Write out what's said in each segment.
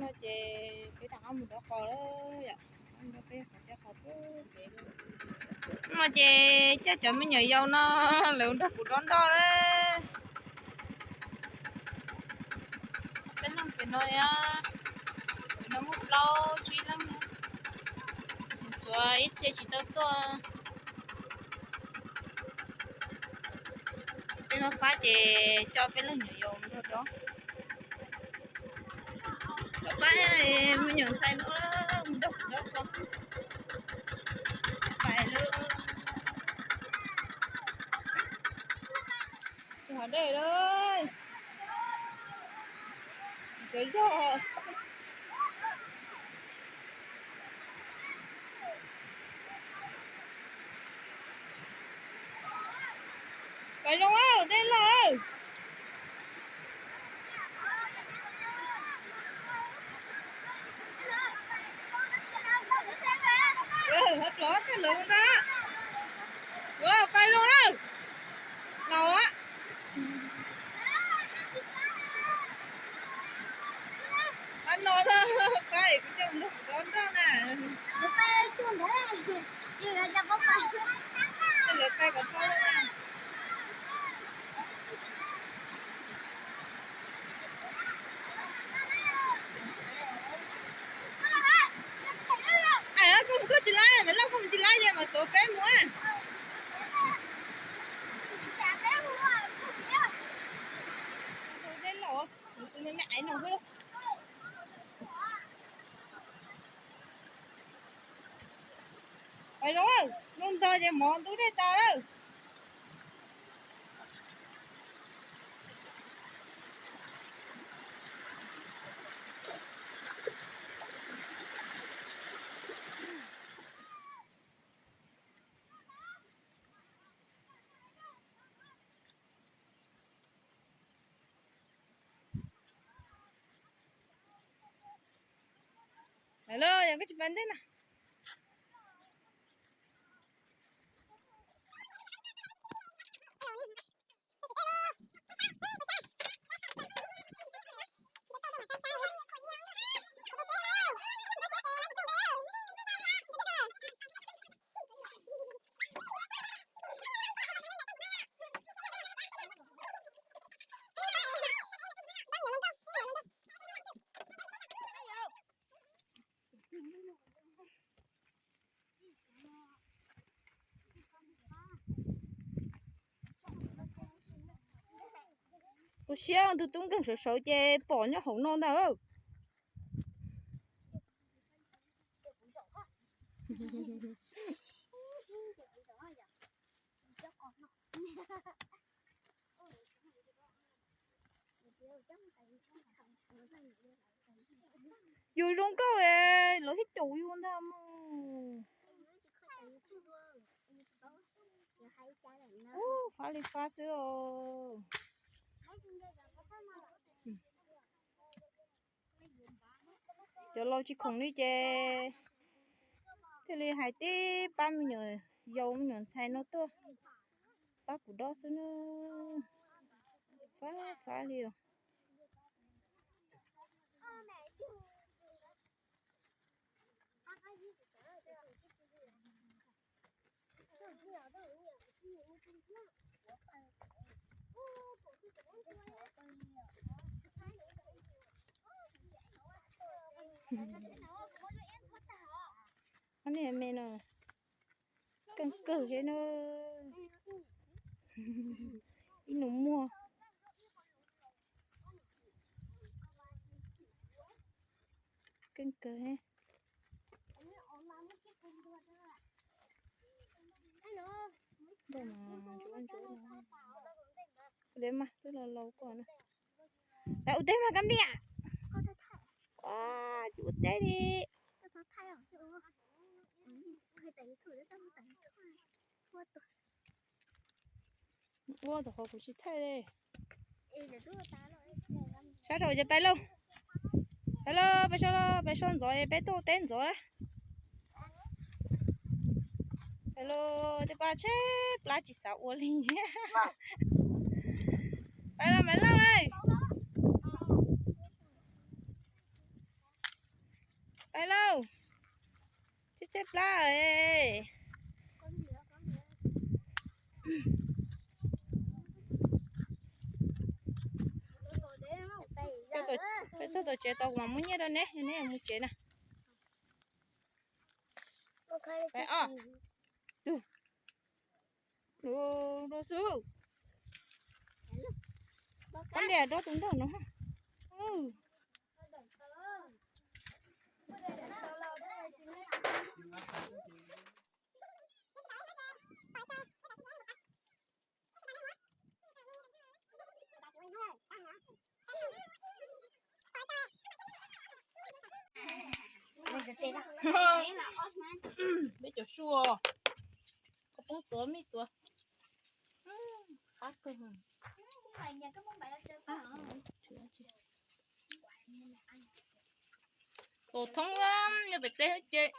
No ces peb rov qab mus dob qos lawm yom. Dob peb qhov coj qos pub pem lawm. No ces coj cov me nyuam yaus no lawv nrog kuv dob nroj lawm. Peb leeg pem no, pem no muaj plaub tsib leeg, tshuav ib txhia tsis tau tuaj. Peb no fab ces coj peb leeg nyuam yaus nrog dob. Pab me nyuam ntxhais no mus nrog kuv dob qos. Pais lawm. Hav dej lawm. Cov zog. Pais zoo lawm, dej loj lawm. Hov rov txog lawv ntag. Pais zoo lawm. Laus a. Qab no na, pab es kuv coj mus nrog kuv dob nroj na. Coj lawv pais kom tau na. Aim, koj mus koj tsis laib, Maiv Lauj koj mus tsis laib ces mam tuav peb mus. Dej loj, tus me me aiv no xwb. Pais zoo, zoo ntog ces mov ntub dej tas lawm. Hello, yog koj tsis pais ntej na. Ua siab, tus tub nkeeg sawv sawv ces pom nyob hauv no ntag. Yus zoo nkauj es lawv thiaj caum yus ntag mog. Ub, fab li fab xwb os. Cov laus tsis khoom li ces thiaj li hais tib pab me nyuam yaus me nyuam ntxhais no tuaj pab kuv dob xwb na. Fab fab li os. Ob niag me no keej kawg thiab na. Ib nus muag. Keej kawg. Ntsuav ntsuav no. Ua teb mas twb laus laus koj na. Ua teb mas Kab Npliaj. Ua, tsis ua teb li. Ua tau qhov kuv tsis thaij li. Sab rau ces pais lauj. Pais lauj, pais so, pais so ntxov es peb tuaj teb ntxov. Pais lauj, tej paj tsheb plab tsis xav ua li. Pais lauj, pais lauj. Tej plab. Peb txog tom tsev tau, kuv mam muab nyiaj rau neb, neb mus tsev na. Peb os. Rau xwb. Koj liam rau tus nraug no. Peb cov sua, koj poob tuav mij tuav. Qab kawg. Tus thoob nyob pem teb ces.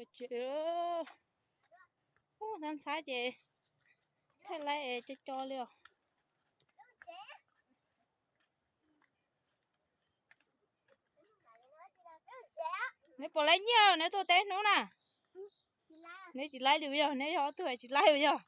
Ntxhab ntxhab ces thaij laib es co co li os. Neb puas laib nyiaj neb tuaj teb hnub na? Neb tsis laib li yog, neb yog ob tug tsis laib yog.